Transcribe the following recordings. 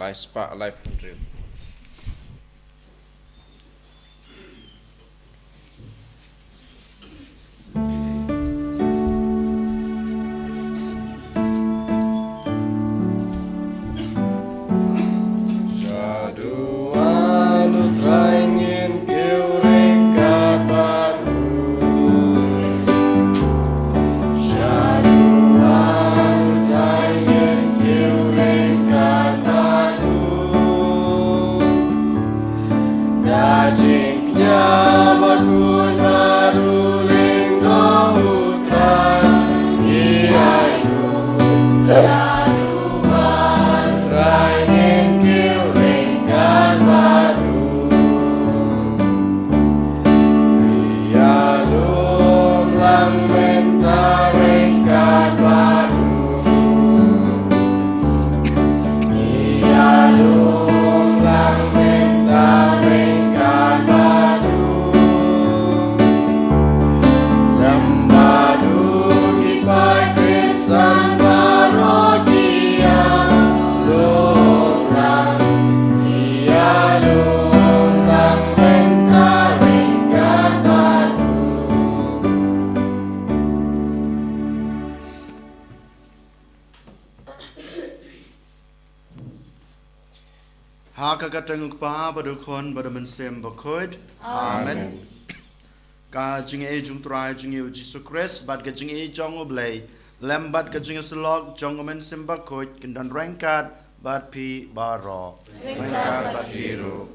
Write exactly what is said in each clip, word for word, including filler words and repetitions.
Lai spah laiphew hynriew. Shaduh U Trai, ngin kiew ryngkat bad u. Shaduh U Trai, ngin kiew ryngkat bad u. Da jingkñia bakhuid bad u lyngdoh U Trai, ngi ai nguh. Shaduh U Trai, ngin kiew ryngkat bad u. Ïalum lang mynta ryngkat bad u. Ïalum lang mynta ryngkat bad u. Lem bad u ki paid Khristan baroh ki ïalum lang. Ïalum lang mynta ryngkat bad u. Ha ka kyrteng U Kpa bad U Khun bad U Mynsiem Bakhuid. Amen. Amen. Ka jingïeit jong U Trai jong ngi U Jisu Khrist bad ka jingïeit jong U Blei lem bad ka jingïasyllok jong U Mynsiem Bakhuid kin don ryngkat bad phi baroh. Ryngkat bad phi ruh.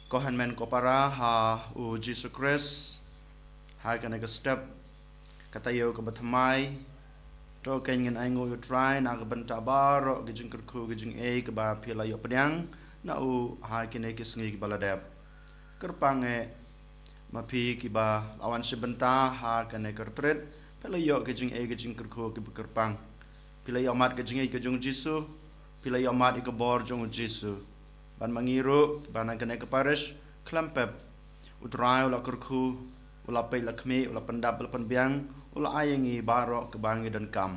Ko hynmen ko para ha U Jisu Khrist, ha kane ka step, ka taïew kaba thymmai, to kein ngin ai nguh ïa U Trai na ka bynta baroh ki jingkyrkhu ki jingïeit kiba phi la ïoh pdiang na u ha kine ki sngi kiba la dep. Kyrpang eh ma phi kiba la wan sha bynta ha kane ka retreat, phi la ïoh ki jingïeit ki jingkyrkhu kiba kyrpang. Phi la ïoh mad ka jingïeit ka jong U Jisu, phi la ïoh mad ïa ka bor jong U Jisu. Bad ma ngi ruh, ba na kane ka parish, khlem pep, U Trai u la kyrkhu, u la peit la khmih, u la pyndap, u la pynbiang, u la ai ïa ngi baroh kaba ngi donkam.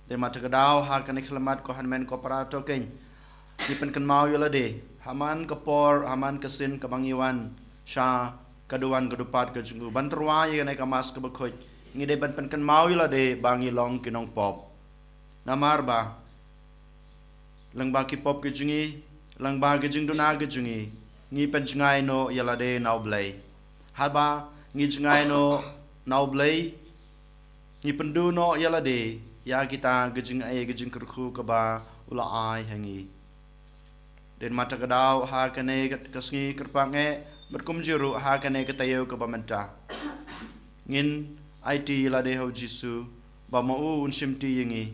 Dei ma ta ka daw ha kane ka khyllipmat ko hynmen ko para to kein. Ngi pynkynmaw ïa lade, ha man ka por, ha man ka sien kaba ngi wan sha ka duwan ka dupat ka jong u ban tyrwa ïa kane ka Mass kaba khuid. Ngi dei ban pynkynmaw ïa lade ba ngi long ki nongpop. Namar ba lyngba ki pop ki jong ngi, lyngba ki jingduna ki jong ngi, ngi pynjngai noh ïa lade na U Blei. Haba ngi jngai noh na U Blei, ngi pynduh noh ïa lade ïa kita ki jingaiei ki jingkyrkhu kaba u la ai ha ngi. Dei ma ta ka daw ha kane ka sngi kyrpang eh, bad kumjuh ruh ha kane ka taïew kaba mynta, ngin aiti ïa lade ha U Jisu, ba ma u un shimti ïa ngi,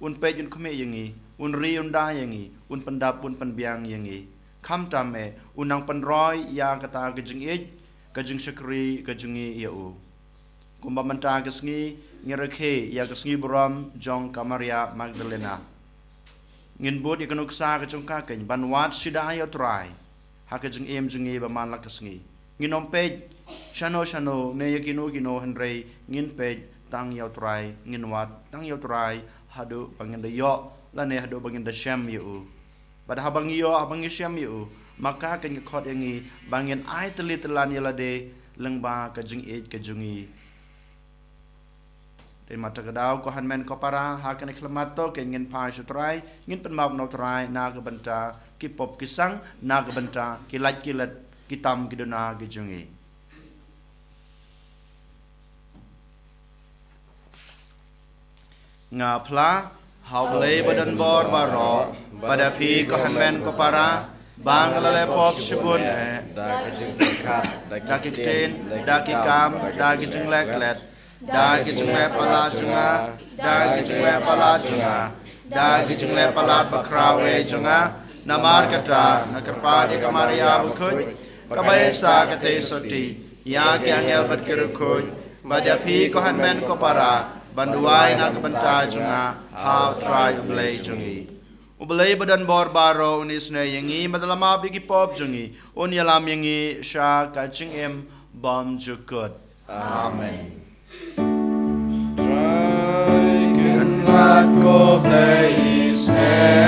un peit un khmih ïa ngi, un ri un da ïa ngi, un pyndap un pynbiang ïa ngi. Khamtam eh, un nang pynroi ïa kata ka jingïeit, ka jingshakri ka jong ngi ïa u. Kumba mynta ka sngi ngi rakhe ïa ka sngi burom jong ka Maria Magdalena. Ngin bud ïa ka nuksa ka jong ka kein ban wad sida ïa U Trai ha ka jingim jong ngi ba man la ka sngi. Ngin ym peit shano shano ne ïa kino kino, hynrei ngin peit tang ïa U Trai, ngin wad tang ïa U Trai haduh ba ngin da ïoh lane haduh ba ngin da shem ïa u. Bad haba ngi ïoh, haba ngi shem ïa u, ma ka kein ka khot ïa ngi ba ngin ai tylli tyllan ïa lade lyngba ka jingïeit ka jong ngi. Dei ma ta ka daw ko hynmen ko para, ha kane ka khyllipmat to kein ngin phai sha U Trai, ngin pynmap na U Trai na ka bynta ki pop ki sang, na ka bynta ki lait ki let, ki tam ki duna ki jong ngi. Nga phla ha U Blei ba don bor baroh, bad ïa phi ko hynmen ko para, ba nga la leh pop shibun eh, da ki jingpyrkhat, da ki ktien, da ki kam, da ki jingleh klet, da ki jingleh palat jong nga, da ki jingleh palat jong nga, da ki jingleh palat bakhraw eh jong nga. Namar kata nga kyrpad ïa ka Maria bakhuid, kaba ïeit sa ka tei sotti, ïa ki angel bad ki riewkhuid, bad ïa phi ko hynmen ko para, ban duwai na ka bynta jong nga ha U Trai U Blei jong ngi. U Blei ba don bor baroh un isynei ïa ngi, bad un ïalam ïa ki pop jong ngi, un ïalam ïa ngi sha ka jingim bymjukut. Amen. Trai Kynrad ko Blei isynei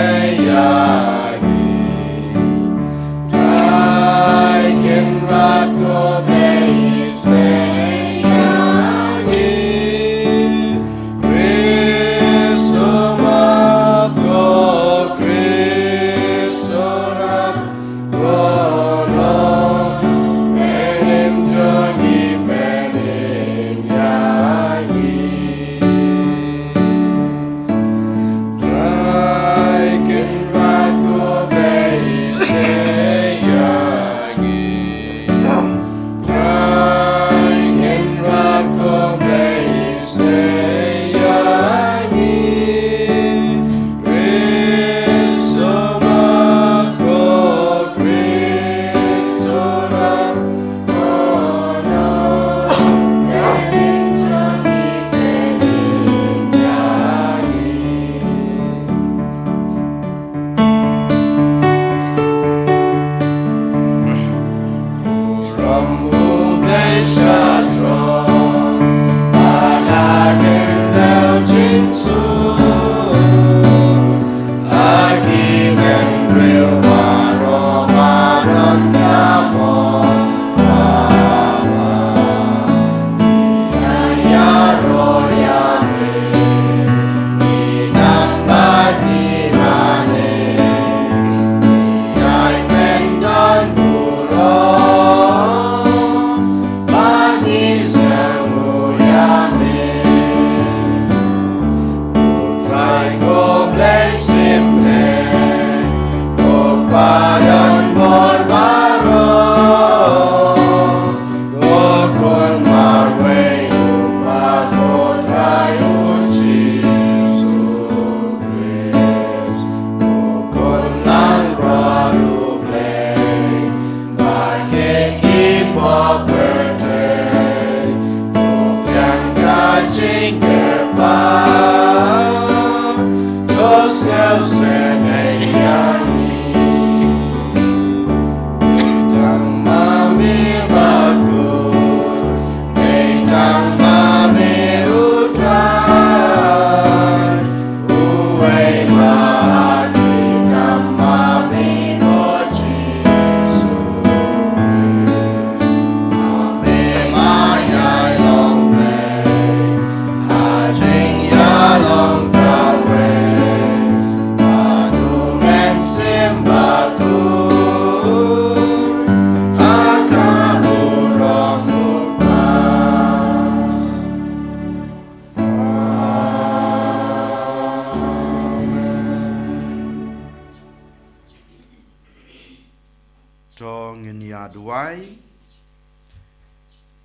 To ngin ïa duwai.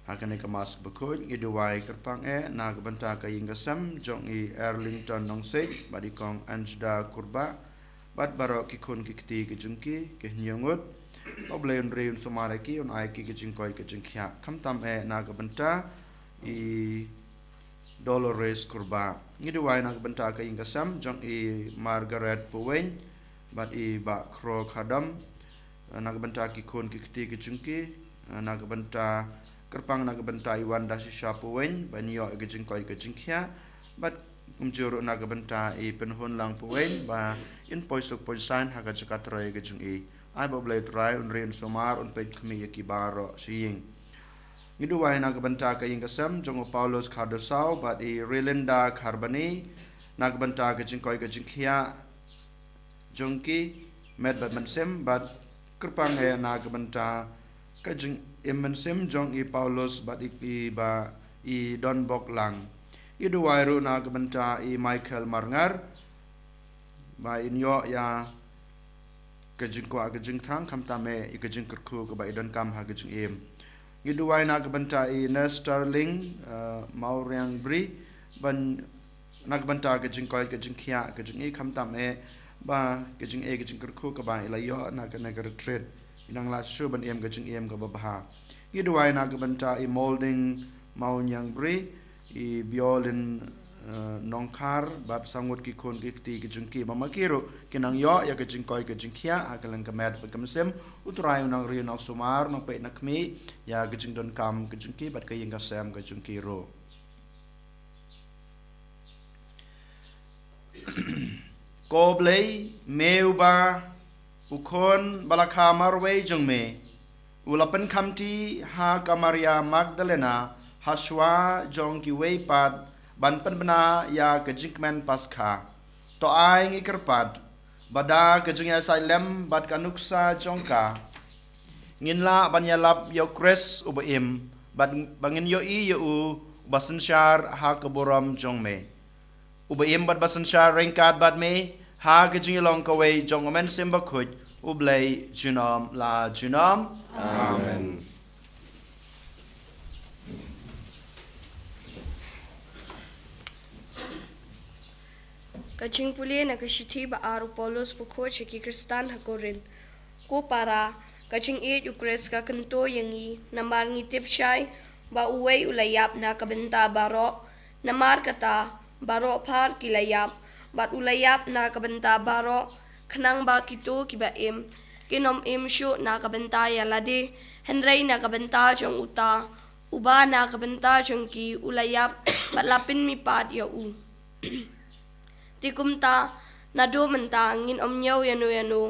Ha kane ka Mass bakhuid ngi duwai kyrpang eh na ka bynta ka ïing ka sem jong i Arlington Nongsiej bad i kong Anjda Kurbah bad baroh ki khun ki kti ki jong ki, ki hynñiew ngut. Ba U Blei un ri un sumar ïa ki, un ai ki ka jingkoit ka jingkhiah. Khamtam eh na ka bynta i Dolores Kurbah. Ngi duwai na ka bynta ka ïing ka sem jong i Margaret Puwein bad i Bah Khro Khadom, na ka bynta ki khun ki kti ki jong ki, na ka bynta kyrpang na ka bynta i Wanda Shisha Puwein, ba in ïoh ka jingkoit ka jingkhiah, bad kumjuh ruh na ka bynta i Pynhunlang Puwein, ba in poi suk poi saiñ ha ka jaka trei ka jong i. Ai ba U Blei Trai un ri un sumar, un peit khmih ïa ki baroh shi ïing. Ngi duwai na ka bynta ka ïing ka sem jong u Paulus Khardaw Saw bad i Rilinda Kharbani, na ka bynta ka jingkoit ka jingkhiah jong ki met bad mynsiem, bad kyrpang eh na ka bynta ka jingim mynsiem jong i Paulus bad i, i Bah Donbok Lang. Ngi duwai ruh na ka bynta i Michael Marngar, ba in ïoh ïa ka jingkwah ka jingthrang, khamtam eh ïa ka jingkyrkhu kaba i donkam ha ka jingim. Ngi duwai na ka bynta i Nesterling, eh, Mawriang Bri, ban na ka bynta ka jingkoit ka jingkhiah ka jong i, khamtam eh ba ka jingeh ka jingkyrkhu kaba i la ïoh na kane ka retreat i nang lah shuh ban im ka jingim kaba bha. Ngi duwai na ka bynta i Molding Mawniang Bri, i Biolin, eh, Nongkhar, bad saw ngut ki khun ki kti ki jong ki, ba ma ki ruh kin nang ïoh ïa ka jingkoit ka jingkhiah ha ka lyngkha met bad ka mynsiem. U Trai un nang ri un nang sumar, un nang peit na khmih ïa ka jingdonkam ka jong ki bad ka ïing ka sem ka jong ki ruh. Ko Blei, me uba u khun ba la kha marwei jong me u la pynkhamti ha ka Maria Magdalena ha shuwa jong kiwei pat ban pynbna ïa ka jingkmen Paskha. To ai ngi kyrpad ba da ka jingïasaid lem bad ka nuksa jong ka, ngin lah ban ïalap ïa u Khrist uba im, bad ba ngin ïohi ïa u uba synshar ha ka burom jong me. Uba im bad ba synshar ryngkat bad me ha ka jingïalong kawei jong U Mynsiem Bakhuid, U Blei junom la junom. Amen. Ka jingpule na ka shithi ba ar u Paulus bakhuid sha ki Khristan ha Korinth. Ko para, ka jingïeit u Khrist ka kyntu ïa ngi, namar ngi tip shai ba uwei u la ïap na ka bynta baroh. Namar kata, baroh phar ki la ïap, bad u la ïap na ka bynta baroh, khnang ba kito kiba im kin ym im shuh na ka bynta ïa lade, hynrei na ka bynta jong uta uba na ka bynta jong ki u la ïap bad la pynmihpat ïa u. Te kumta, naduh mynta ngin ym ñiew ïano ïano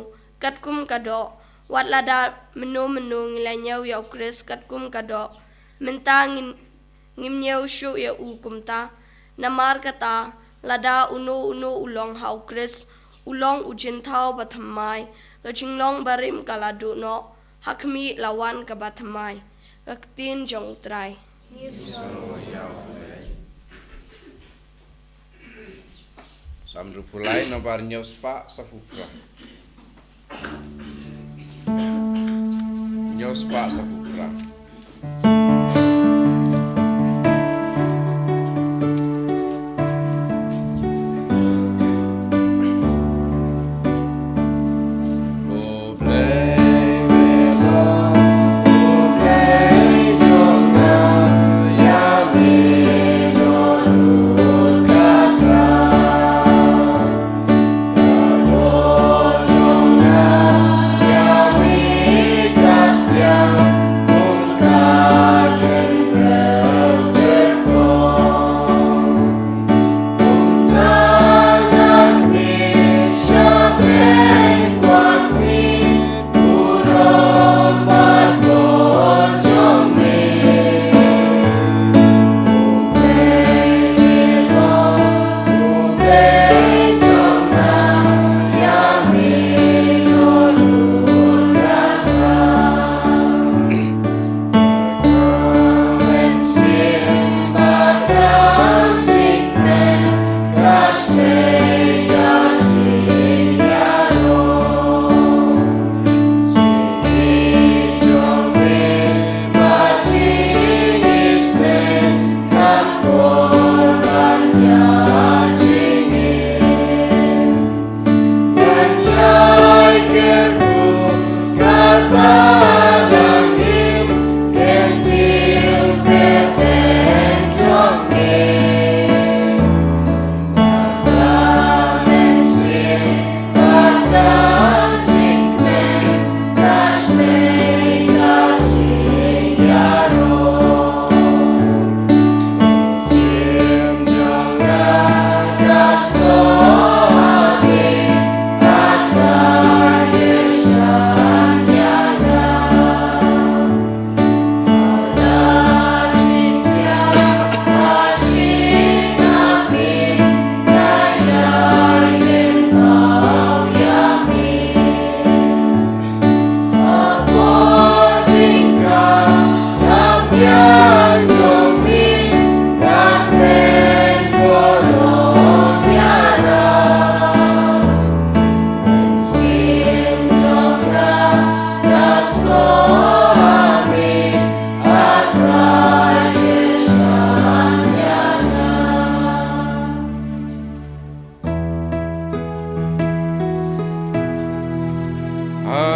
katkum ka doh, wat lada mynno mynno ngi la ñiew ïa u Khrist katkum ka doh, mynta ngin, ngim ñiew shuh ïa u kumta. Namar kata, lada uno uno u long ha u Khrist, u long u jingthaw bathymmai, ka jinglong barim ka la duh noh, ha khmih la wan kaba thymmai. Ka ktien jong u Trai. Sam ruphulai nabar ñiew spah saphew phra. Ñiew spah saphew phra.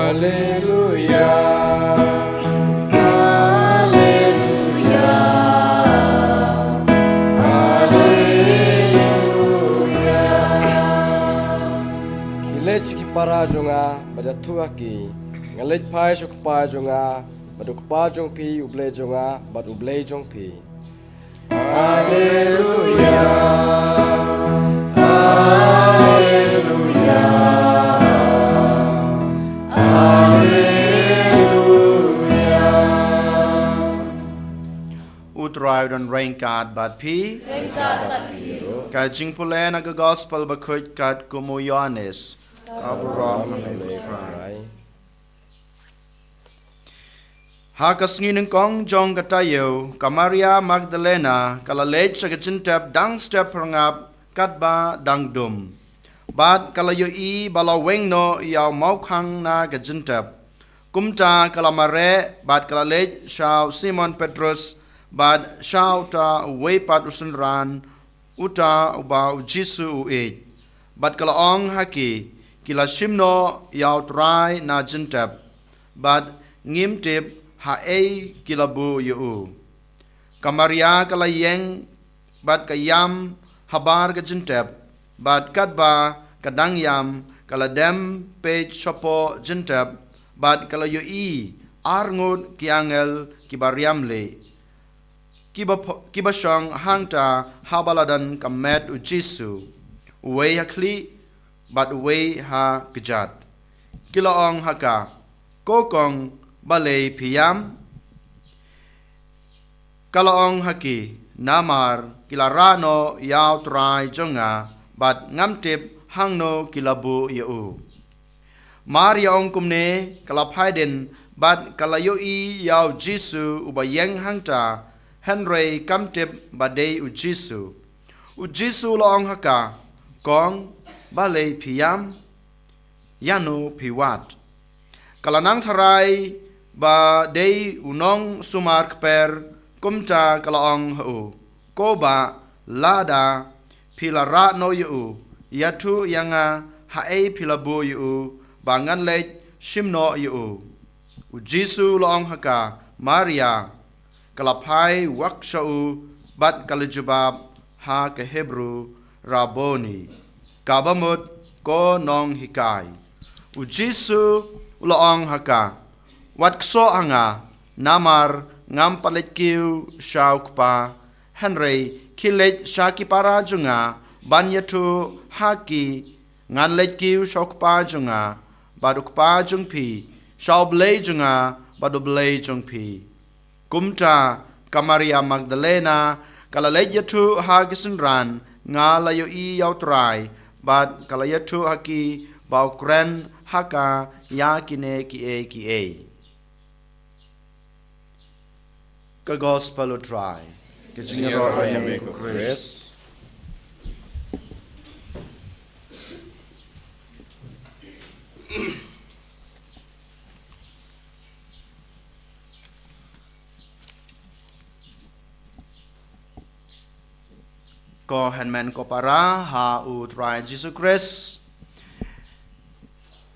Haleluya. Haleluya. Haleluya. Khie leit sha ki para jong nga bad ïathuh ha ki, nga leit phai sha u Kpa jong nga bad u Kpa jong phi, u Blei jong nga bad u Blei jong phi. Haleluya. Haleluya. Haleluya. U Trai u don ryngkat bad phi. Ryngkat bad phi. Ka jingpule na ka Gospel bakhuid katkum u Ïoannis. Ka burom ha me ko Trai. Ha ka sngi nyngkong jong ka taïew, ka Maria Magdalena ka la leit sha ka jingtep dang step phyrngap katba dang dum. Bad ka la ïohi ba la weng noh ïa u mawkhang na ka jingtep. Kumta ka la mareh bad ka la leit sha u Simon Petrus bad sha uta uwei pat u synran, uta uba u Jisu u ïeit. Bad ka la ong ha ki, ki la shim noh ïa u Trai na jingtep, bad ngim tip haei ki la buh ïa u. Ka Maria ka la ïeng bad ka ïam habar ka jingtep, bad katba ka dang ïam ka la dem peit shapoh jingtep, bad ka la ïohi ar ngut ki angel kiba riam lieh, kiba pho-, kiba shong hangta haba la don ka met u Jisu, uwei ha khlieh bad uwei ha kjat. Ki la ong ha ka, ko kong, balei phi ïam? Ka la ong ha ki, namar ki la rah noh ïa u Trai jong nga, bad ngam tip hangno ki la buh ïa u. Mar ïa ong kumne, ka la phai dien bad ka la ïohi ïa u Jisu uba ïeng hangta, hynrei kam tip ba dei u Jisu. U Jisu u la ong ha ka, kong, balei phi ïam? Ïano phi wad? Ka la nang tharai ba dei u nongsumar kper, kumta ka la ong ha u, ko bah, lada phi la rah noh ïa u, ïathuh ïa nga haei phi la buh ïa u, ba ngan leit shim noh ïa u. U Jisu u la ong ha ka, Maria. Ka la phai wak sha u bad ka la jubab ha ka Hebru, Rabboni, kaba mut, ko nonghikai. U Jisu u la ong ha ka, wat ksoh ha nga, namar ngam pat leit kiew sha u Kpa, hynrei khie leit sha ki para jong nga ban ïathuh ha ki, ngan leit kiew sha u Kpa jong nga bad u Kpa jong phi, sha u Blei jong nga bad u Blei jong phi. Kumta ka Maria Magdalena ka la leit ïathuh ha ki synran, nga la ïohi ïa u Trai, bad ka la ïathuh ha ki ba u kren ha ka ïa kine kiei kiei. Ka Gospel u Trai. Ka jingïaroh ïa me ko Khrist. Ko hynmen ko para ha u Trai Jisu Khrist.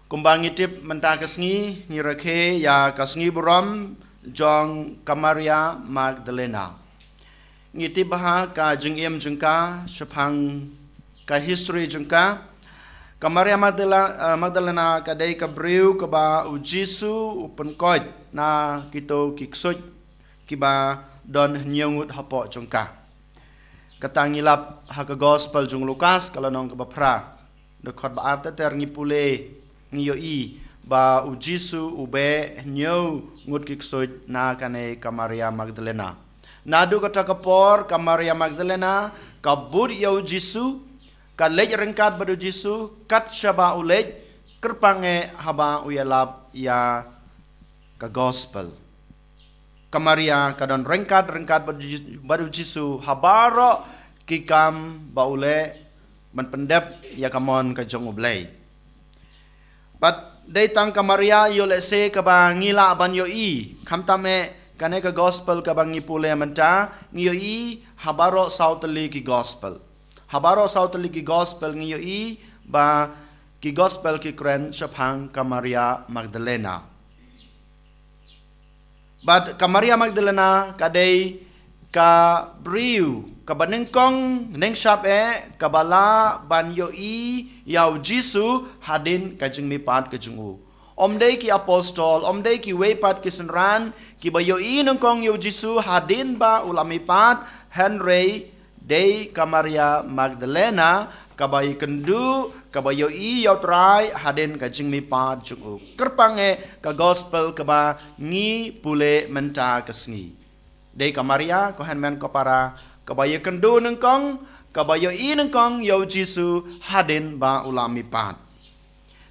Kumba ngi tip mynta ka sngi, ngi rakhe ïa ka sngi burom jong ka Maria Magdalena. Ngi tip ba ha ka jingim jong ka, shaphang ka history jong ka, ka Maria Magdala-, eh, Magdalena ka dei ka briew kaba u Jisu u pynkoit na kito ki ksuid kiba don hynñiew ngut hapoh jong ka. Kata ngi lap ha ka Gospel jong Lukas, ka lynnong kaba phra, dkhot ba ar ter ter ngi pule, ngi ïohi ba u Jisu u beh hynñiew ngut ki ksuid na kane ka Maria Magdalena. Naduh kata ka por ka Maria Magdalena ka bud ïa u Jisu, ka leit ryngkat bad u Jisu, kat shaba u leit, kyrpang eh haba u ïalap ïa ka Gospel. Ka Maria ka don ryngkat, ryngkat bad Ji-, bad u Jisu ha baroh ki kam ba u leh ban pyndep ïa ka mon ka jong u Blei. Bad dei tang ka Maria ïoh lehse kaba ngi lah ban ïohi, khamtam eh kane ka Gospel kaba ngi pule mynta, ngi ïohi ha baroh saw tylli ki Gospel. Ha baroh saw tylli ki Gospel ngi ïohi ba ki gospel ki kren shaphang ka Maria Magdalena. Bad ka Maria Magdalena ka dei ka briew kaba nyngkong nyngshap eh kaba lah ban ïohi ïa u Jisu hadien ka jingmihpat ka jong u. Ym dei ki apostol, ym dei kiwei pat ki synran kiba ïohi nyngkong ïa u Jisu hadien ba u la mihpat, hynrei dei ka Maria Magdalena kaba ïakynduh, kaba ïohi ïa u Trai hadien ka jingmihpat jong u. Kyrpang eh ka gospel kaba ngi pule mynta ka sngi. Dei ka Maria, ko hynmen ko para, kaba ïakynduh nyngkong, kaba ïohi nyngkong ïa u Jisu hadien ba u la mihpat.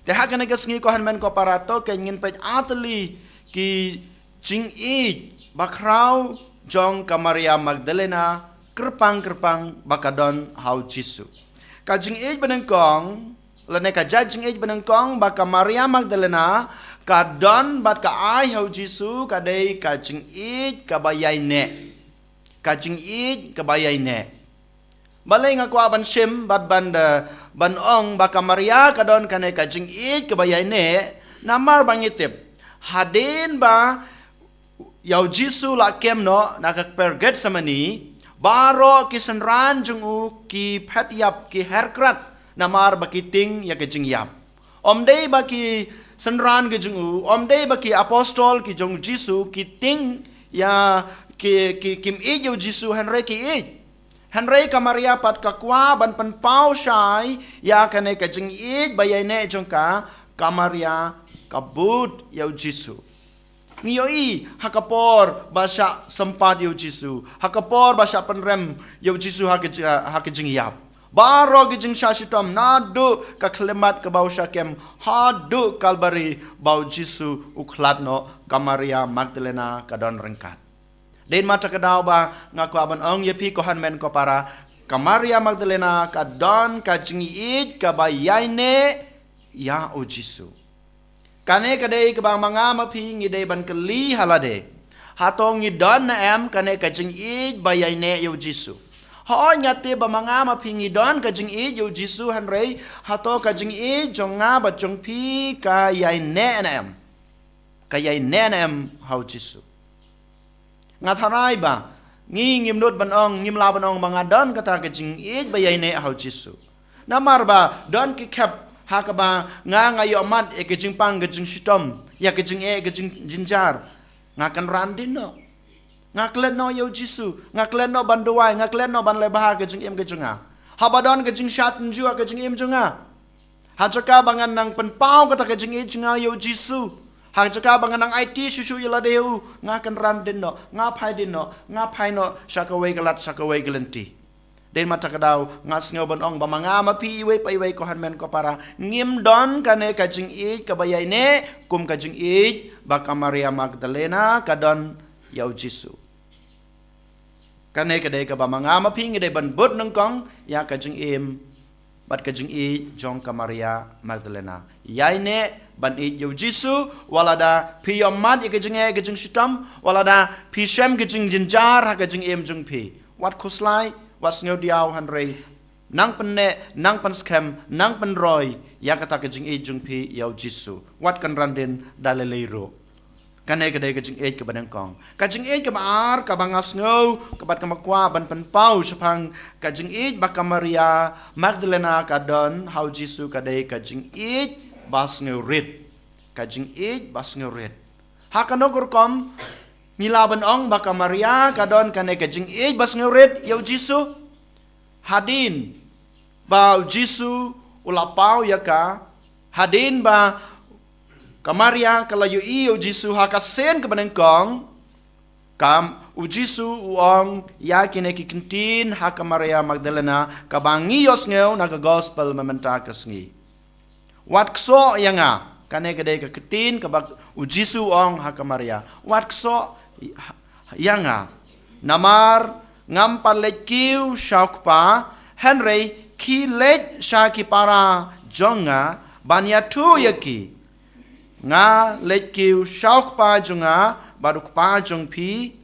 Te ha kane ka sngi, ko hynmen ko para, to ka ngin peit artylli ki jingïeit bakhraw jong ka Maria Magdalena kyrpang kyrpang ba ka don ha u Jisu. Ka jingïeit banyngkong, lane ka jait jingïeit banyngkong ba ka Maria Magdalena ka don bad ka ai ha u Jisu ka dei ka jingïeit kaba ïaineh. Ka jingïeit kaba ïaineh. Balei nga kwah ban shim bad ban, eh, ban ong ba ka Maria ka don kane ka jingïeit kaba ïaineh, namar ba ngi tip hadien ba ïa u Jisu la kem noh na ka kper Getsemani, baroh ki synran jong u ki phet ïap, ki her krat namar ba ki tieng ïa ka jingïap. Ym dei ba ki synran ki jong u, ym dei ba ki apostol ki jong u Jisu ki tieng ïa, ki, ki, kim ïeit ïa u Jisu, hynrei ki ïeit. Hynrei ka Maria pat ka kwah ban pynpaw shai ïa kane ka jingïeit ba ïaineh jong ka, ka Maria ka bud ïa u Jisu. Ngi ïohi ha ka por ba shah sympat ïa u Jisu, ha ka por ba shah pynrem ïa u Jisu ha ka ji-, ha ka jingïap. Baroh ki jingshah shitom naduh ka khyllipmat kaba u shah kem haduh Kalbari ba u Jisu u khlad noh, ka Maria Magdalena ka don ryngkat. Dei namar kata ka daw ba nga kwah ban ong ïa phi ko hynmen ko para, ka Maria Magdalena ka don ka jingïeit kaba ïaineh ïa u Jisu. Kane ka dei kaba ma nga ma phi ngi dei ban kylli ha lade. Hato ngi don ne em kane ka jingïeit ba ïaineh ïa u Jisu? Hooid, nga tip ba ma nga ma phi ngi don ka jingïeit ïa u Jisu, hynrei hato ka jingïeit jong nga bad jong phi ka ïaineh ne em? Ka ïaineh ne em ha u Jisu? Nga tharai ba ngi ngim nud ban ong, ngim lah ban ong ba nga don kata ka jingïeit ba ïaineh ha u Jisu. Namar ba don ki khep ha kaba nga, nga ïohmad ïa ka jingpang ka jingshitom, ïa ka jingeh ka jing-, jingjynjar. Nga kynran dien noh. Nga klet noh ïa u Jisu, nga klet noh ban duwai, nga klet noh ban leh bha ka jingim ka jong nga. Haba don ka jingshah tynjuh ha ka jingim jong nga, ha jaka ba ngan nang pynpaw kata ka jingïeit jong nga ïa u Jisu, ha jaka ba ngan nang aiti shuh shuh ïa lade ïa u, nga kynran dien noh, nga phai dien noh, nga phai noh sha kawei ka lad, sha kawei ka lynti. Dei namar kata ka daw nga sngew ban ong ba ma nga ma phi iwei pa iwei ko hynmen ko para, ngim don kane ka jingïeit kaba ïaineh kum ka jingïeit ba ka Maria Magdalena ka don ïa u Jisu. Kane ka dei kaba ma nga ma phi ngi dei ban bud nyngkong ïa ka jingim bad ka jingïeit jong ka Maria Magdalena. Ïaineh ban ïeit ïa u Jisu, wat lada phi ïohmad ïa ka jingeh ka jingshitom, wat lada phi shem ka jingjynjar ha ka jingim jong phi. Wat khuslai, wat sngew diaw, hynrei nang pynneh, nang pynskhem, nang pynroi ïa kata ka jingïeit jong phi ïa u Jisu. Wat kynran dien da lei lei ruh. Kane ka dei ka jingïeit kaba nyngkong. Ka jingïeit kaba ar kaba nga sngew, kaba, kaba kwah ban pynpaw shaphang ka jingïeit ba ka Maria Magdalena ka don ha u Jisu ka dei ka jingïeit ba sngewrit. Ka jingïeit ba sngewrit. Ha kano ka rukom ngi lah ban ong ba ka Maria ka don kane ka jingïeit ba sngewrit ïa u Jisu? Hadien ba u Jisu u la paw ïa ka, hadien ba ka Maria ka la ïohi ïa u Jisu ha ka sien kaba nyngkong, ka, u Jisu u ong ïa kine ki ktien ha ka Maria Magdalena, kaba ngi ïohsngew na ka gospel mynta ka sngi. Wat ksoh ïa nga. Kane ka dei ka ktien kaba u Jisu u ong ha ka Maria. Wat ksoh ïa nga. Namar ngam pat leit kiew sha u Kpa, hynrei khie leit sha ki para jong nga ban ïathuh ïa ki. Nga leit kiew sha u Kpa jong nga bad u Kpa jong phi,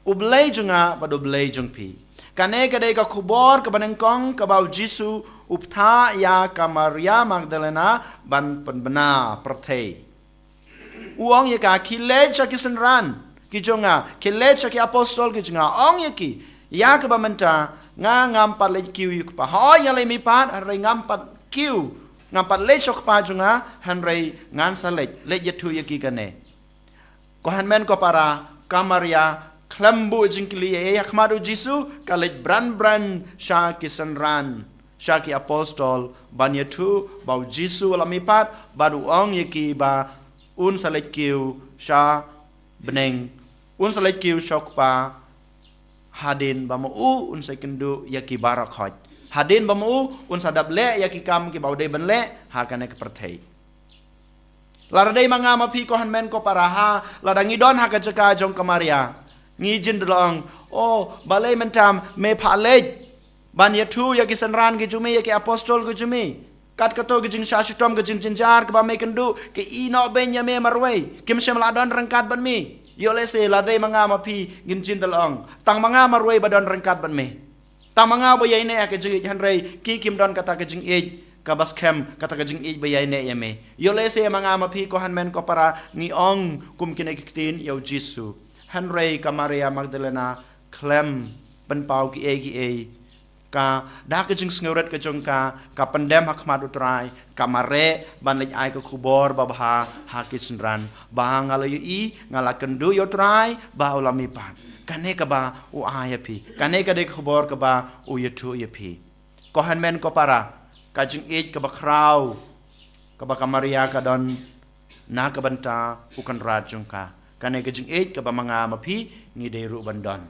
u Blei jong nga bad u Blei jong phi. Kane ka dei ka khubor kaba nyngkong kaba u Jisu u bthah ïa ka Maria Magdalena ban pynbna pyrthei. U ong ïa ka, khie leit sha ki synran ki jong nga, khie leit sha ki apostol ki jong nga, ong ïa ki, ïa kaba mynta nga ngam pat leit kiew ïa u Kpa. Hooid, nga leit mihpat, hynrei ngam pat kiew, ngam pat leit sha u Kpa jong nga, hynrei ngan sa leit, leit ïathuh ïa ki kane. Ko hynmen ko para, ka Maria khlem buh jingkylli ei ei ha khmat u Jisu, ka leit bran bran sha ki synran, sha ki apostol, ban ïathuh ba u Jisu u la mihpat, bad u ong ïa ki ba un sa leit kiew sha bneng, un sa leit kiew sha u Kpa, hadien ba ma u un sa kynduh ïa ki baroh khoit, hadien ba ma u un sa dep leh ïa ki kam kiba u dei ban leh ha kane ka pyrthei. Lada dei ma nga ma phi ko hynmen ko para, ha, lada ngi don ha ka jaka jong ka Maria, ngi jin da long, oh, balei mynta me phah leit ban ïathuh ïa ki synran ki jong me, ïa ki apostol ki jong me? Kat kato ka jingshah shitom, ka jingjynjar kaba me kynduh, ki ïehnoh beiñ ïa me marwei, kim shym la don ryngkat bad me. Ïoh lehse lada dei ma nga ma phi ngin jin da long, tang ma nga marwei ba don ryngkat bad me. Tang ma nga ba ïaineh ha ka jingïeit, hynrei ki kim don kata ka jingïeit kaba skhem, kata ka jingïeit ba ïaineh ïa me. Ïoh lehse ma nga ma phi ko hynmen ko para ngi ong kum kine ki ktien ïa u Jisu. Hynrei ka Maria Magdalena khlem pynpaw ki ei ki ei. Ka, da ka jingsngewrit ka jong ka, ka pyndem ha khmat u Trai, ka mareh ban leit ai ka khubor babha ha ki synran ba nga la ïohi, nga la kynduh ïa u Trai ba u la mihpat. Kane kaba u ai ïa phi, kane ka dei ka khubor kaba u ïathuh ïa phi. Ko hynmen ko para, ka jingïeit kaba khraw kaba ka Maria ka don na ka bynta u Kynrad jong ka, kane ka jingïeit kaba ma nga ma phi ngi dei ruh ban don.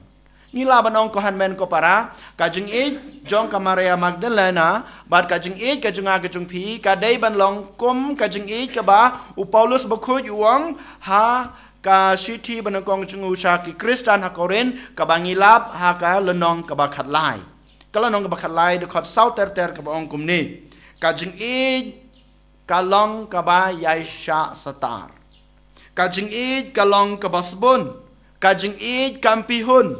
Ngi lah ban ong ko hynmen ko para, ka jingïeit jong ka Maria Magdalena bad ka jingïeit ka jong nga ka jong phi ka dei ban long kum ka jingïeit kaba u Paulus Bakhuid u ong ha ka shithi banyngkong jong u sha ki Khristan ha Korinth, kaba ngi lap ha ka lynnong kaba khatlai. Ka lynnong kaba khatlai, dkhot saw ter ter, kaba ong kumne: Ka jingïeit ka long kaba ïaishah satar. Ka jingïeit ka long kaba sbun. Ka jingïeit kam pihun.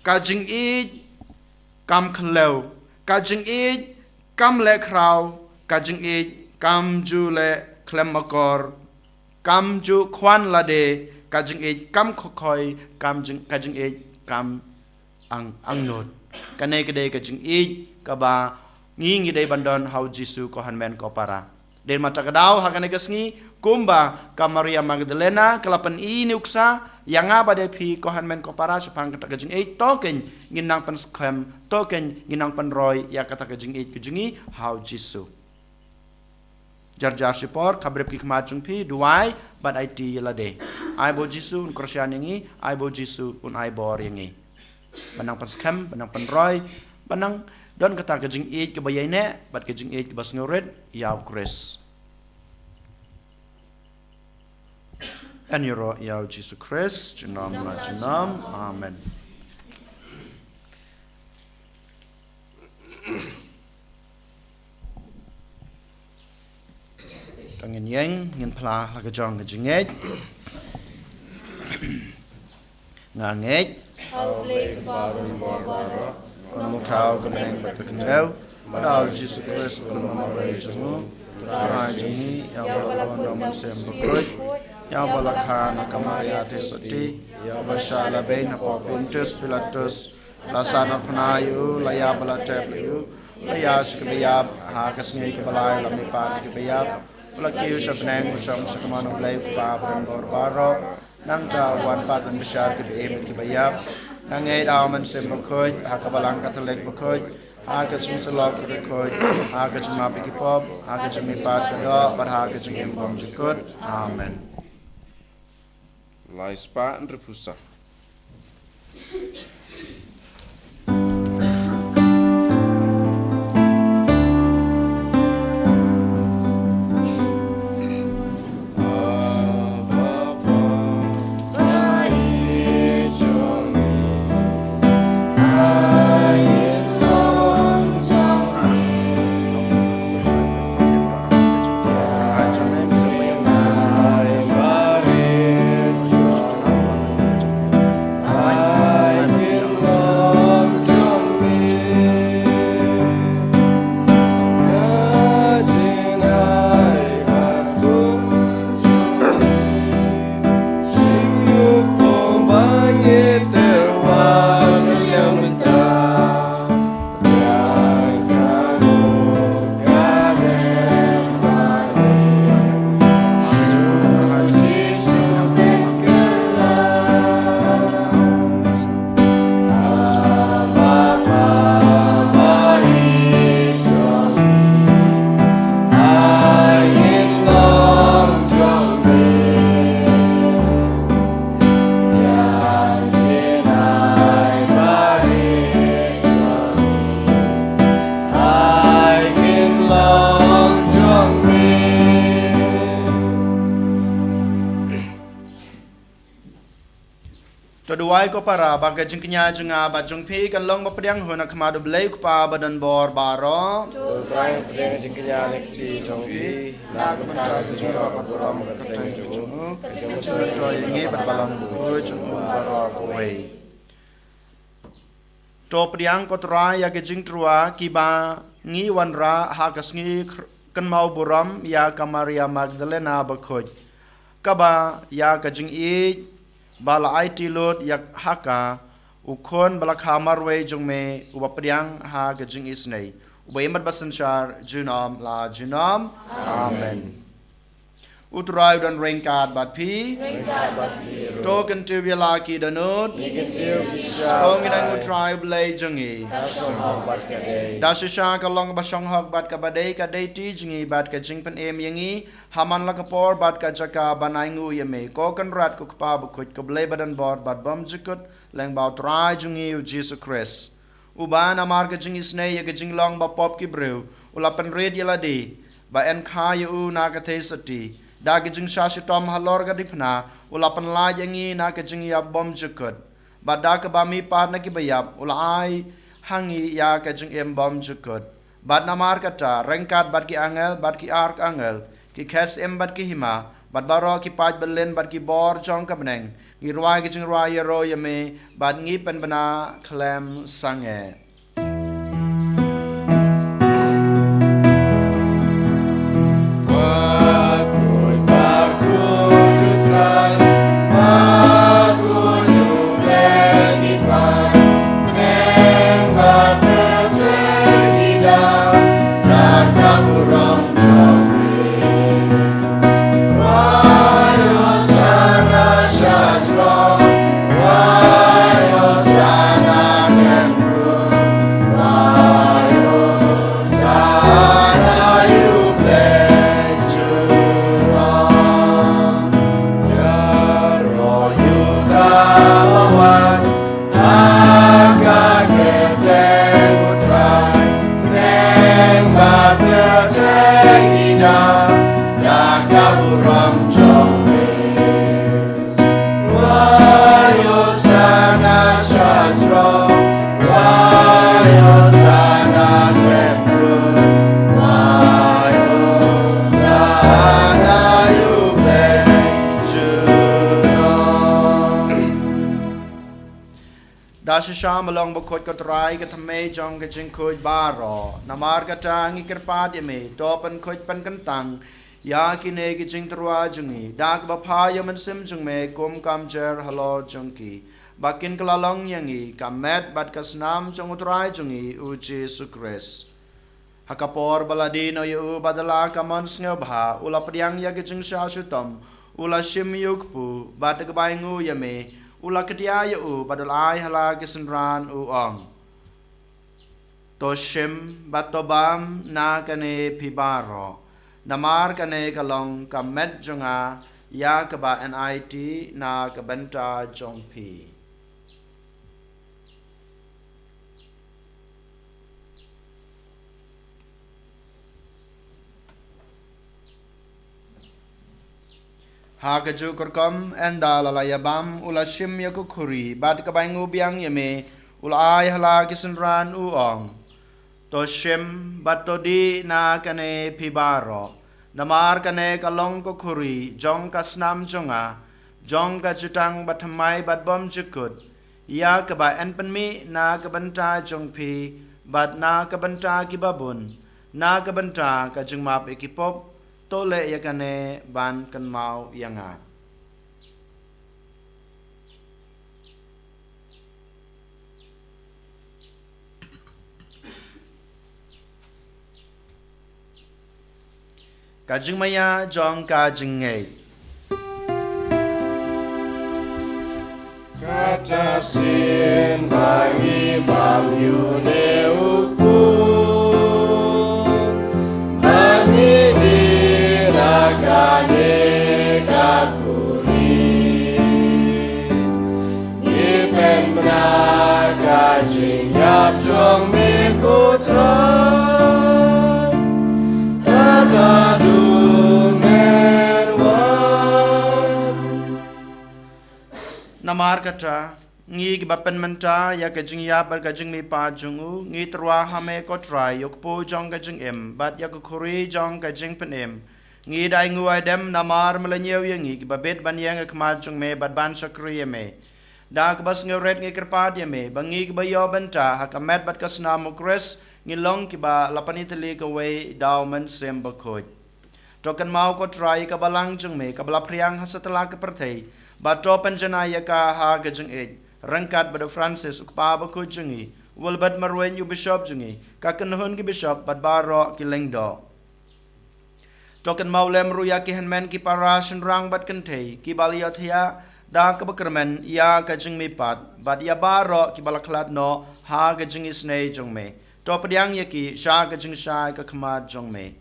Ka jingïeit kam khllew. Ka jingïeit kam leh khraw. Ka jingïeit kam ju leh khlem akor. Kam ju khwan lade. Ka jingïeit kam khokhoi. Kam jing, ka jingïeit kam ang, angnud. Kane ka dei ka jingïeit kaba ngi ngi dei ban don ha u Jisu, ko hynmen ko para. Dei ma ta ka daw ha kane ka sngi, kumba ka Maria Magdalena ka la pyni nuksa ïa nga bad ïa phi, ko hynmen ko para, shaphang kata ka jingïeit, to kein ngin nang pynskhem, to kein ngin nang pynroi ïa kata ka jingïeit ka jong ngi ha u Jisu. Jar jar shipor, khabrip ki khmat jong phi, duwai bad aiti ïa lade. Ai ba u Jisu un kyrshan ïa ngi, ai ba u Jisu un ai bor ïa ngi. Ban nang pynskhem, ban nang pynroi, ban nang don kata ka jingïeit kaba ïaineh bad ka jingïeit kaba sngewrit ïa u Khrist. Yn ïaroh ïa u Jisu Khrist junom la junom. Amen. To ngin ïeng, ngin phla la ka jong ka jingngeit. Nga ngeit ha u Blei uba bun bor baroh, uba ktah ka bneng bad ka khyndew, bad ha u Jisu Khrist uba long marwei jong u, u Trai jong ngi, ïa uba la pyndonkam da u Mynsiem Bakhuid, ïa uba la kha na ka Maria Theisotti, ïa uba shah la beiñ hapoh Pontius Pilatus, la sahnarphna ïa u, la ïap bad la tep ïa u, la ïaid sha kiba ïap, ha ka sngi kaba lai la mihpat na kiba ïap, la kiew sha bneng, la shong sha kamon u Blei u Kpa uba bun bor baroh. Nangta u wan pat ban bishar kiba im bad kiba ïap. Nga ngeit ha u Mynsiem Bakhuid, ha ka Balang Katholik bakhuid, ha ka jingsyllok bakhuid, ha ka jingmap ïa ki pop, ha ka jingmihpat ka doh, bad ha ka jingim bymjukut. Amen. Lai spah hynriewphew saw. To duwai ko para ba ka jingkñia jong nga bad jong phi kan long ba pdiang hun ha khmat U Blei U Kpa ba don bor baroh. To Trai pdiang jingkñia na kti jong phi na ka bynta ka jingrwai bad burom ka kyrteng jong u. Ka jingmyntoi ïa ngi bad balang bakhuid jong u baroh kawei. To pdiang ko Trai ïa ka jingtyrwa kiba ngi wanrah ha ka sngi kynmaw burom ïa ka Maria Magdalena bakhuid, kaba ïa ka jingïeit ba la aiti lut ïa ha ka, u Khun ba la kha marwei jong me, uba pdiang ha ka jingisynei, uba ïa mat ba synshar junom la junom. Amen. U Trai u don ryngkat bad phi. Ryngkat bad phi ruh. To kyntiew ïa la ki dohnud. Ngi kyntiew ïa ki sha. To ngin ai nguh U Trai U Blei jong ngi. Ka shong hok bad ka dei. Da shisha ka long ba shong hok bad kaba dei, ka dei ti jong ngi bad ka jingpynim ïa ngi ha man la ka por bad ka jaka ban ai nguh ïa me, ko Kynrad ko Kpa bakhuid, ko Blei ba don bor bad bymjukut, lyngba U Trai jong ngi U Jisu Khrist. Uba namar ka jingisynei ïa ka jinglong bapop ki briew u la pynrit ïa lade, ba yn kha ïa u na ka theisotti. Da ka jingshah shitom halor ka diengphna u la pynlait ïa ngi na ka jingïap bymjukut. Bad da kaba mihpat na kiba ïap u la ai ha ngi ïa ka jingim bymjukut. Bad namar kata, ryngkat bad ki angel bad ki arkangel, ki khun syiem bad ki hima, bad baroh ki paid byllien bad ki bor jong ka bneng, ngi rwai ka jingrwai ïaroh ïa me, bad ngi pynbna khlem sangeh. Da shisha ma long bakhuid ko Trai, ka thymmei jong ka jingkhuid baroh. Namar kata ngi kyrpad ïa me, to pynkhuid pynkyntang ïa kine ki jingtyrwa jong ngi da kaba pha ïa u Mynsiem jong me kum ka umjer halor jong ki, ba kin kylla long ïa ngi ka met bad ka snam jong u Trai jong ngi u Jisu Khrist. Ha ka por ba la die noh ïa u bad da la ka mon sngewbha, u la pdiang ïa ka jingshah shitom, u la shim ïa u kpu, bad da kaba ainguh ïa me, u la kdiah ïa u bad u la ai ha la ki synran, u ong: To shim bad to bam na kane phi baroh, namar kane ka long ka met jong nga, ïa kaba yn aiti na ka bynta jong phi. Ha kajuh ka rukom, ynda la la ïa bam, u la shim ïa ka khuri, bad kaba ainguh biang ïa me, u la ai ha la ki synran, u ong: To shim bad to dih na kane phi baroh, namar kane ka long ka khuri jong ka snam jong nga, jong ka jutang bathymmai bad bymjukut, ïa kaba yn pynmih na ka bynta jong phi bad na ka bynta kiba bun, na ka bynta ka jingmap ïa ki pop. To leh ïa kane ban kynmaw ïa nga. Ka jingmaïa jong ka jingngeit. Kata shisien ba ngi bam ïa une u kpu, ba ngi dih na kane ka khuri, ngi pynbna ka jingïap jong me ko Trai, kat haduh men wan. Namar kata, ngi kiba pynmynta ïa ka jingïap bad ka jingmihpat jong u, ngi tyrwa ha me ko Trai, ïa u kpu jong ka jingim, bad ïa ka khuri jong ka jingpynim. Ngi da ainguh aidem namar me la ñiew ïa ngi kiba bit ban ïeng ha khmat jong me bad ban shakri ïa me. Da kaba sngewrit ngi kyrpad ïa me, ba ngi kiba ïoh bynta ha ka met bad ka snam u Khrist, ngi long kiba la pynïatylli kawei da u Mynsiem Bakhuid. To kynmaw ko Trai ka balang jong me kaba la phriang ha satlak ka pyrthei, bad to pynjanai ïa ka ha ka jingïeit, ryngkat bad u Francis u kpa bakhuid jong ngi, u Wilbert Marwein u bishop jong ngi, ka kynhun ki bishop bad baroh ki lyngdoh. To kynmaw lem ruh ïa ki hynmen ki para shynrang bad kynthei kiba la ïohthiah da kaba kyrmen ïa ka jingmihpat, bad ïa baroh kiba la khlad noh ha ka jingisynei jong me. To pdiang ïa ki sha ka jingshai ka khmat jong me.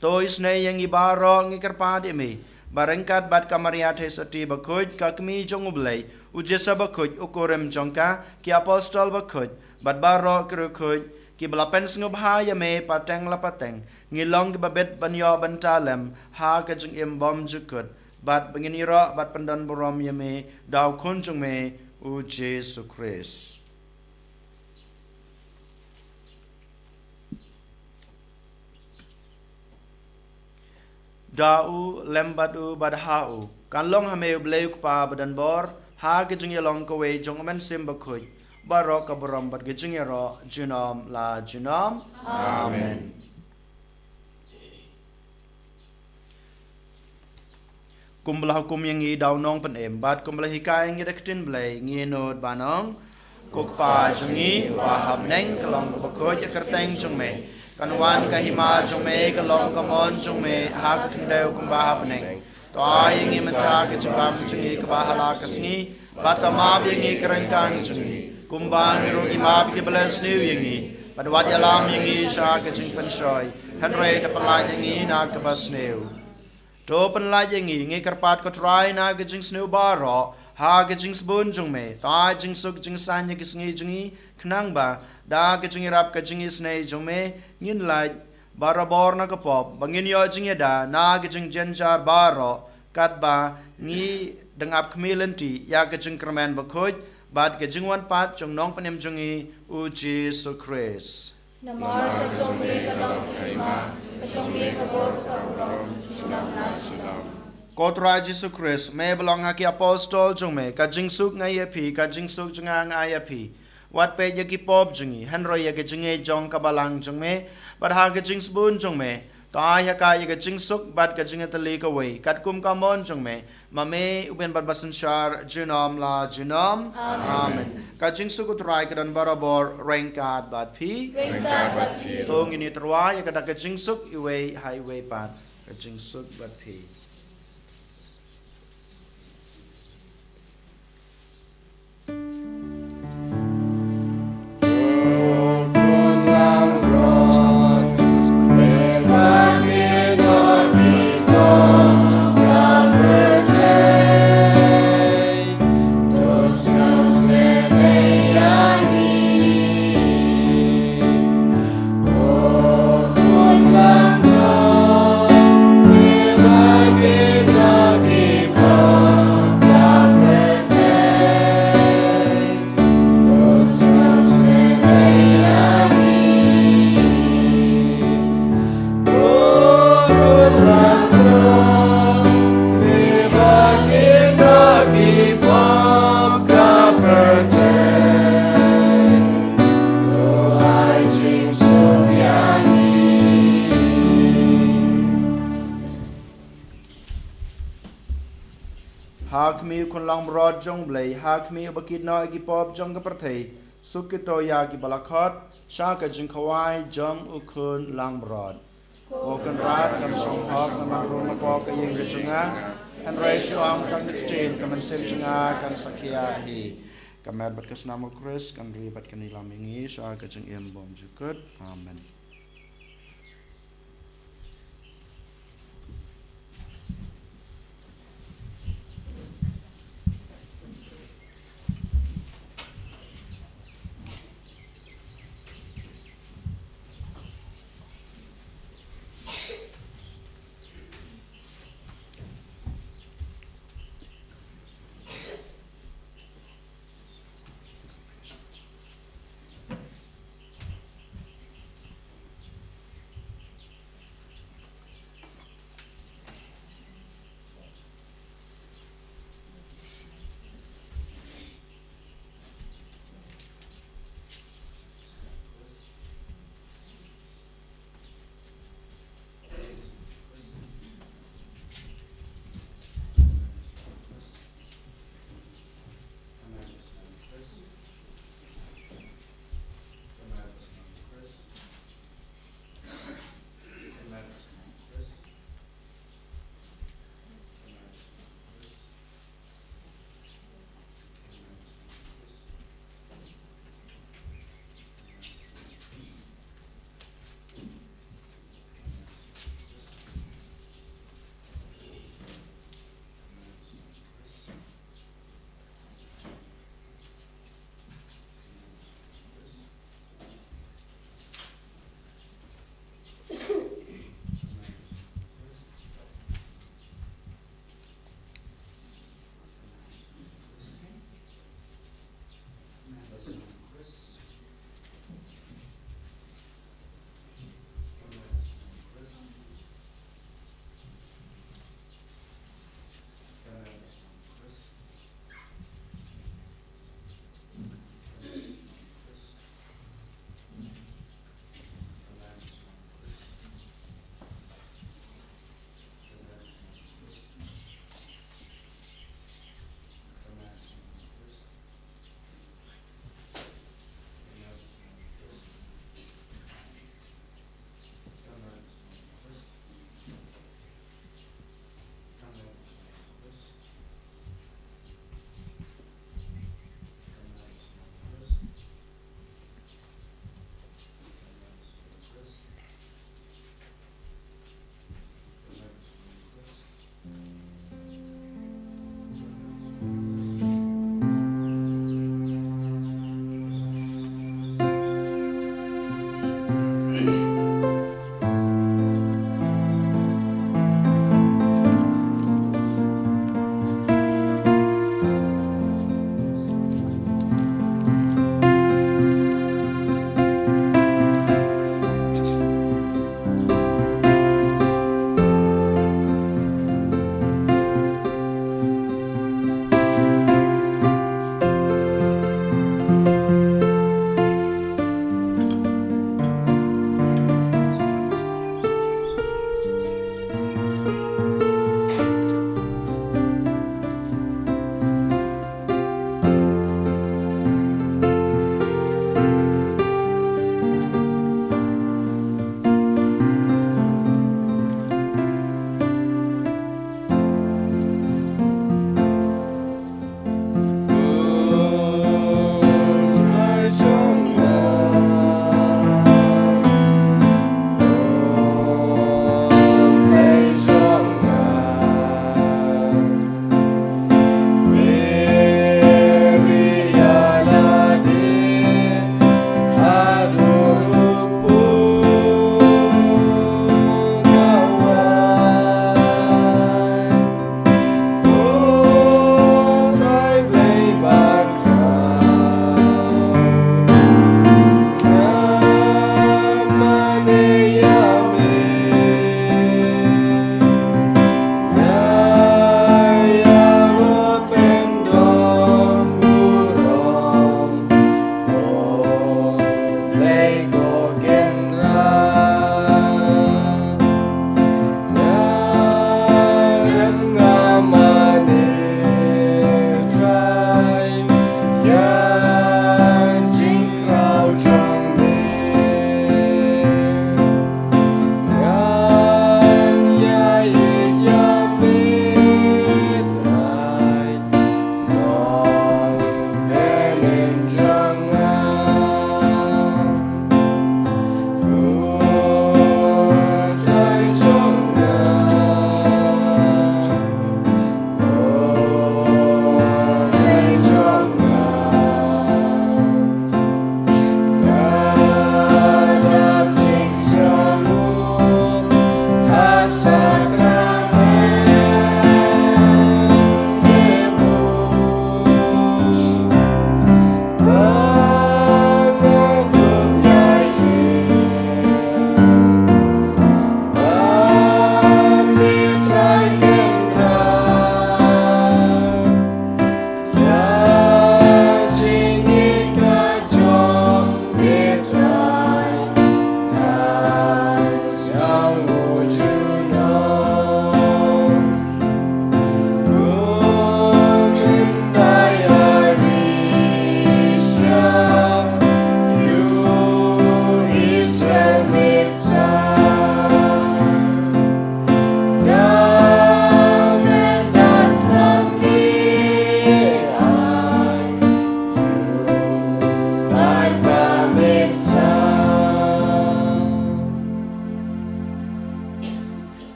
To isynei ïa ngi baroh ngi kyrpad ïa me, ba ryngkat bad ka Maria Theisotti bakhuid, ka kmie jong u Blei, u Joseph bakhuid u kurim jong ka, ki apostol bakhuid, bad baroh ki riewkhuid kiba la pynsngewbha ïa me pateng la pateng, ngi long kiba bit ban ïoh bynta lem ha ka jingim bymjukut, bad ba ngin ïaroh bad pyndonburom ïa me da u Khun jong me, u Jisu Khrist. Da u, lem bad u, bad ha u, kan long ha me u Blei u Kpa badonbor, ha ka jingïalong kawei jong u Mynsiem Bakhuid, baroh ka burom bad ka jingïaroh junom la junom. Amen. Kumba la hukum ïa ngi da u Nongpynim, bad kumba la hikai ïa ngi da ka ktien Blei, ngin nud ban ong: Ko Kpa jong ngi uba ha bneng, ka long kaba khuid ïa ka kyrteng jong me. Kan wan ka hima jong me, ka long ka mon jong me ha ka khyndew kumba ha bneng. To ai ïa ngi mynta ka jingbam jong ngi kaba ha la ka sngi, bad to map ïa ngi ka ryngkang jong ngi, kumba ngi ruh ngi map ïa kiba leh sniew ïa ngi. Bad wat ïalam ïa ngi sha ka jingpynshoi, hynrei to pynlait ïa ngi na kaba sniew. To pynlait ïa ngi, ngi kyrpad ko Trai, na ka jingsniew baroh ha ka jingsbun jong me. To ai jingsuk jingsaiñ ïa ki sngi jong ngi, khnang ba da ka jingïarap ka jingisynei jong me, ngin lait barabor na ka pop, ba ngin ïoh jingïada na ka jingjynjar baroh, katba ngi dang ap khmih lynti ïa ka jingkyrmen bakhuid bad ka jingwan pat jong u Nongpynim jong ngi, u Jisu Khrist. Namar ka jong me ka long ka hima, ka jong me ka bor, ka burom junom la junom. Ko Trai Jisu Khrist, me ba la ong ha ki apostol jong me: Ka jingsuk nga ai ïa phi, ka jingsuk jong nga nga ai ïa phi. Wat peit ïa ki pop jong ngi, hynrei ïa ka jingngeit jong ka balang jong me, bad ha ka jingsbun jong me, to ai ha ka ïa ka jingsuk bad ka jingïatylli kawei, katkum ka mon jong me, ma me u Blei uba Mynsiem Bakhuid, junom la junom. Amen. Amen. Ka jingsuk u Trai ka don barabor ryngkat bad phi. Ryngkat bad phi. To ngin ïatyrwa ïa ka da ka jingsuk iwei ha iwei pat. Ka jingsuk bad phi. Ha khmih u Khun langbrot jong u Blei, ha khmih uba kit noh ïa ki pop jong ka pyrthei, suk kito ïa kiba la khot sha ka jingkhawai jong u Khun langbrot. Ko Kynrad, kam shong hok namar ruh napoh ka ïing ka jong nga, hynrei shu ong tang da ka ktien, ka mynsiem jong nga kan sa khiah hi. Ka met bad ka snam u Khrist kan ri bad kan ïalam ïa ngi sha ka jingim bymjukut. Amen.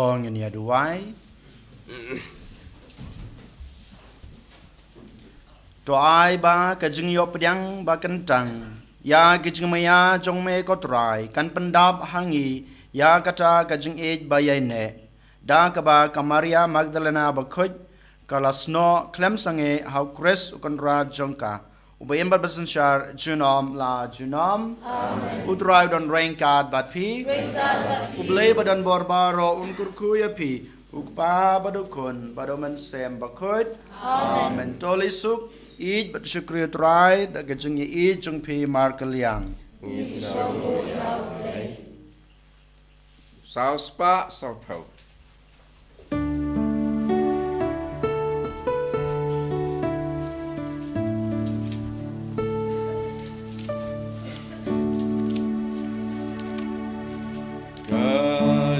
Ong ïa duwai. To ai ba ka jingïoh pdiang ba kyntang ïa ka jingmaïa jong me ko Trai kan pyndap ha ngi ïa kata ka jingïeit ba ïaineh. Da kaba ka Maria Magdalena bakhuid ka la snoh khlem sangeh ha u Khrist u Kynrad jong ka, uba im bad basynshar junom la junom. Amen. U Trai u don ryngkat bad phi. Ryngkat bad phi. U Blei ba don bor baroh un kyrkhu ïa phi, u Kpa bad u Khun bad u Mynsiem Bakhuid. Amen. Amen. To leit suk, ïeit bad shukri u Trai da ka jingïeit jong phi markylliang. Ngi sngew ïa u Blei. Saw spah saw phew. Ka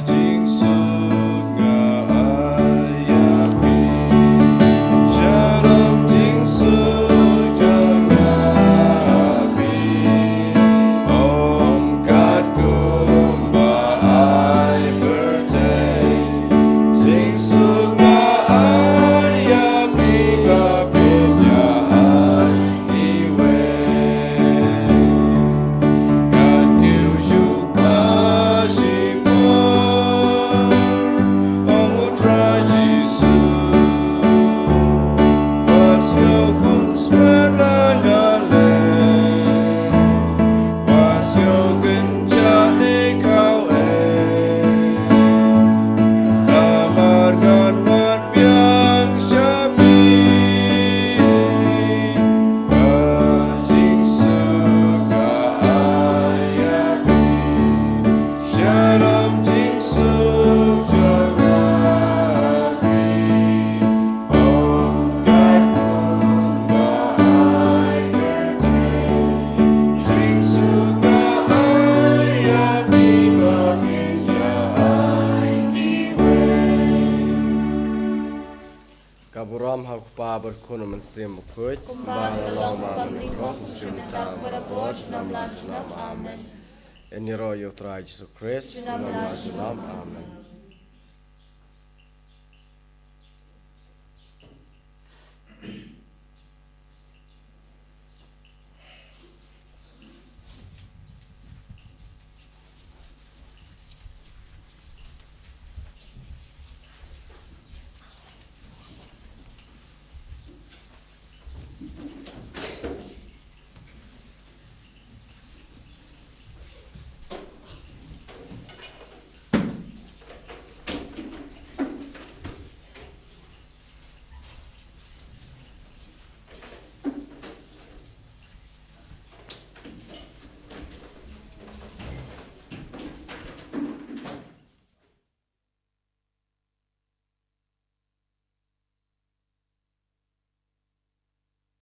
jingsuk nga ai ïa phi. Shalom jingsuk jong nga ha phi. Ong katkum ba ai pyrthei. Jingsuk nga ai ïa phi ba phin ïa ai. Biang sha phi, ba jingsuk nga ai ïa phi. Shalom jingsuk jong nga ha phi. Ong katkum ba ai pyrthei. Jingsuk nga ai ïa phi ba phin ïa ai kiwei. Ka burom ha u Kpa bad u Khun, u Mynsiem Bakhuid. Kumba ka la long, ba mynnyngkong, junom, mynta, barabor, junom la junom. Amen. Ngin ïaroh ïa u Trai Jisu Khrist. Junom la junom. Amen.